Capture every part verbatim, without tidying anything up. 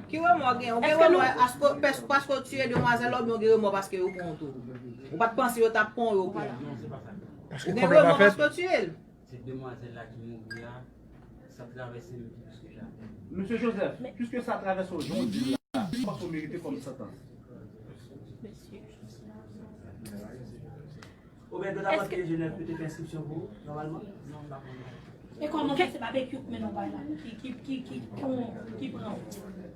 Ki remò w gen? Ou gen remò paske w tiye demwazèl la oubyen w gen remò paske yo pran w tou? Ou pa t panse yo t ap pran w, yo pran w? Ou gen remò paske w tiye l? Se demwazèl la ki mouri a, sa travèse m pi plis ke jamè. Mesye Joseph, piske sa travèse w jan w di l la, sa w merite kòm santans? Obed, yo ta panse ke Jenèf yo te fè enskripsyon pou ou, nòmalman? Non, m pa konnen. E kòman fè se Babekyou k mennen w bay la? Ki, ki, ki, ki, ki, ki pran w?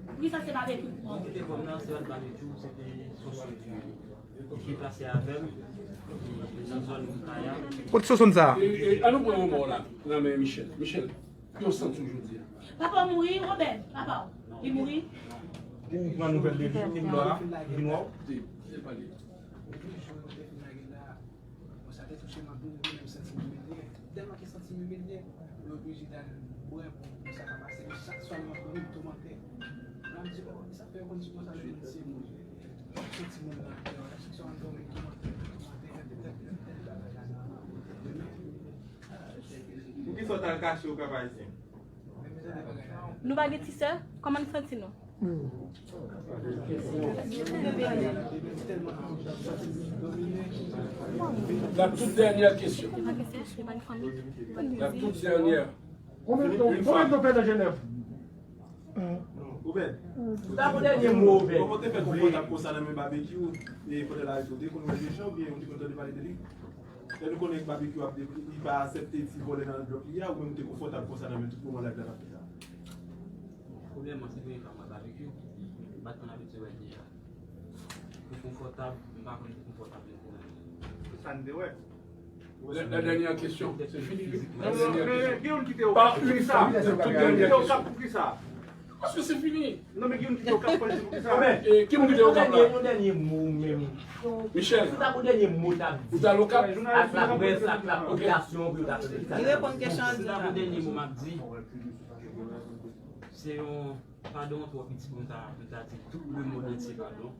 Poukisa se Babekyou k pran w? Moun ki te pran m nan, se pa t Babekyou, se te sosyo ki, ki deplase avè m, ki nan zòn Moutaya. Kote sosonn sa a? E, e, an nou pran yon mò la, nan men Michel. Michel, ki w santi w jodi a? Papa w mouri, Obed, papa w. Li mouri? Ou pran nouvèl de li, li mò a, li vin wè w? Te, te pale. Bon, sa te touche m anpil, mwen menm santi m imilye. Tèlman ke santi m imilye, mwen oblije t al bwè pou, pou sa pa pase. Men chak swa m ap dòmi, m toumante. Mwen ap di, "Oh, sa fè yo konn di konsa, yo konn se moun." M ap santi moun nan atè, chak swa m ap dòmi, m toumante, m toumante, tèt, tèt, tèt, tèt, tèt. Pou ki sa w t al kache w Kap Ayisyen? Nou pa gen ti sè? Kòman n santi nou? La toute dernière question. La toute dernière. Konbyen tan, konbyen tan w fè nan Jenèv? Obed, ou ta pou dènye mo, Obed. Kòman w te fè konpòtab konsa nan men Babekyou? E pandan l arete w, te konn wè Dejan oubyen ou te konn tande pale de li? Lè nou konnen Babekyou ap de-, li pa aksepte ti vòlè nan lòt li a, ou menm ou te konfòtab konsa nan men tout moman live la t ap fèt la? Premyèman, se premye fwa m wè Babekyou. M pa t konn abitye wè l deja. Pou konfòtab, m pa konn pou konfòtab menm pou mwen. Se sa n te wè. La, la dernière question, c'est fini. La dernière question. Pas une fois, c'est toute dernière question. Paske se fini. Non, men ki moun ki te Okap pou di pou ki sa? E, ki moun ki te Okap la? Yon dènye mo menm. Michel. Si w ta pou dènye mo, w ta di. Ou t al Okap? Ak laprès, ak lapopilasyon, pou yo ta tande sa. Li reponn kesyon an. Si w ta pou dènye mo, m ap di, se yon padon twò piti pou m ta, pou m ta di tout lemonn antye padon.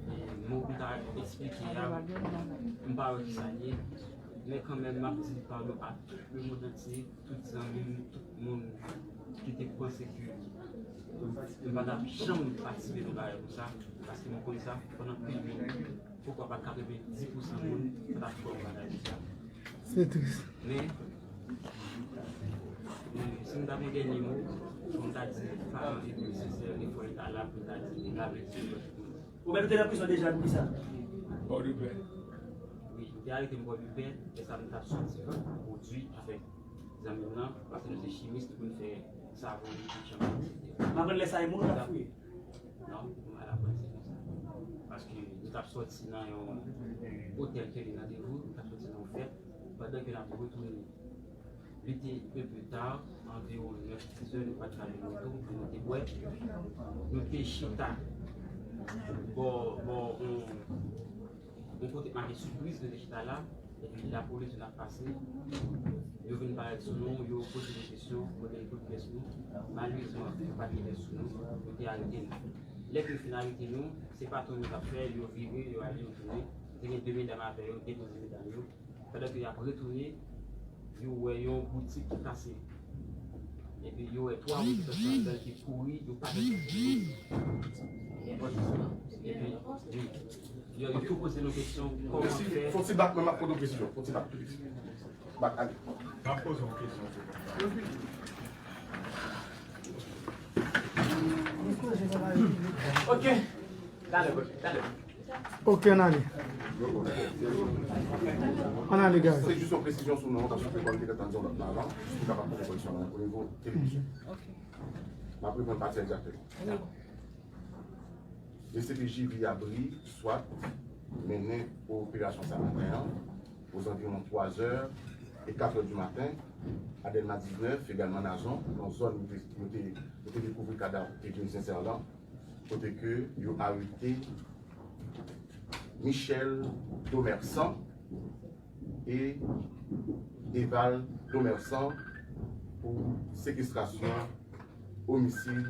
E mo pou m ta eksplike a, m pa wè ki sa l ye. Men kanmenm, m ap di padon a tout lemonn antye, tout zanmi m, tout moun ki te panse ke m pa t ap janm patisipe nan bagay konsa, paske m konn sa, pandan anpil moun, poukwa pa katrevenndis pousan moun, sa t ap fè yon bagay konsa. Se tris. Men, men, si m ta gen dènye mo, m ta di, paran epi sesè, e fò l ta la pou l ta di, la mèsi. Ou mèt ou te nan prizon deja pou ki sa? Pòdepè. Wi, yo te arete m Pòdepè, e sa m t ap soti pwodui avèk zanmi m nan, paske nou se chimis, nou konn fè savon, etsetera. M aprann lè sa e moun k ap fouye. Non, m al aprann se konsa. Paske nou t ap soti nan yon otèl ke li nan Devou, nou t ap soti nan yon fèt, pandan ke n ap retounen. Li te un peu tard, anviwon nèf, diz è, nou pa t ka jwenn moto, pou nou te bwè. Nou te chita bò, bò, yon, yon kote k make Sipriz, nou te chita la, epi lapolis vin ap pase. Yo vin parèt sou nou, yo poze nou kesyon, yo mete kout pye sou nou. Malerezman, yo pa t gen vès sou nou, yo te arete nou. Lè ke yo fin arete nou, se patwon yo t ap fè, yo vire, yo ale, yo tounen. Te gen de medam avè yo, depoze medam yo. Pandan ke y ap retounen, yo wè yon boutik ki kase. Epi yo wè twa moun ki sòti anndan ki kouri, yo pa t. Epi, wi. Yo, yo tou poze nou kesyon, kòman fè? Fon ti bak, mwen m ap poze w kesyon. Fon ti bak, tou piti. Bak, ale. M ap poze w kesyon, se bon. Ok. Talè, talè. Ok, ann ale. Ann ale, guys. Se jis yon presizyon sou non an, paske kòm te gentan di yon lòt non avan, pou kapab pran koreksyon nan o nivo televizyon. M ap reprann pati a egzakteman. D C P J Viyabri, swat, mennen operasyon sa maten an, ozanviwon twa zè e kat è di maten, a Dèlma diznèf, egalman Nazon, nan zòn yo te, yo te, yo te dekouvri kadav Edwin Sincère lan, kote ke yo arete Michel Domersan e Eval Domersan pou sekestrasyon, omisid,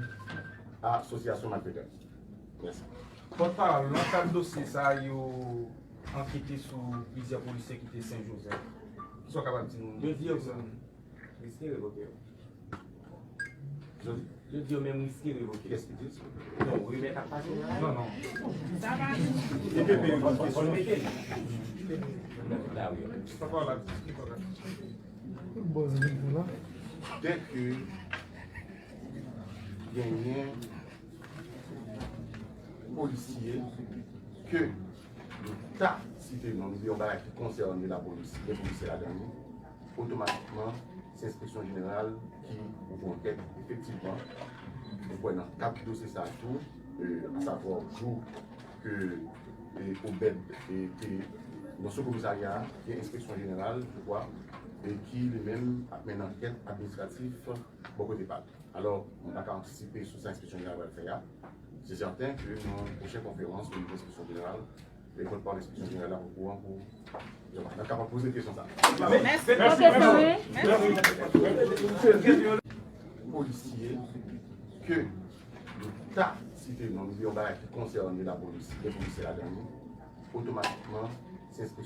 asosyasyon malfetè. Mèsi. Pòtpawòl, nan kad dosye sa a, yo ankete sou plizyè polisye ki te Sen Jozèf. Kisa w kapab di nou? Yo di yo pran. Yo ti revoke yo. Yo di yo menm riske revoke. Kiyès ki di? Non, rimè k ap pase la. Non, non. Fò l mete l. La, wi. Bòz vin pou la. Dèke genyen polisye ke nou ta site non, nou di yon bagay ki konsène lapolis, gen polisye ladan li, otomatikman, se enspeksyon jeneral ki ouvri ankèt. Efektivman, nou kwè nan kad dosye sa a tou, asavwa jou ke Obed te nan sou komisarya a, gen enspeksyon jeneral, je crois, ki li menm ap mennen ankèt administratif bò kote pa l. Alò, mwen pa ka antisipe sou sa enspeksyon jeneral pral fè a. Se sèten ke nan pwochen konferans o nivo enspeksyon jeneral, e pòtpawòl enspeksyon jeneral la okouran pou n ap kapab poze kesyon sa. Mèsi. Mèsi. Polisye ke nou ta site non, nou di yon bagay ki konsène lapolis, gen polisye ladan li, otomatikman, se enspeksyon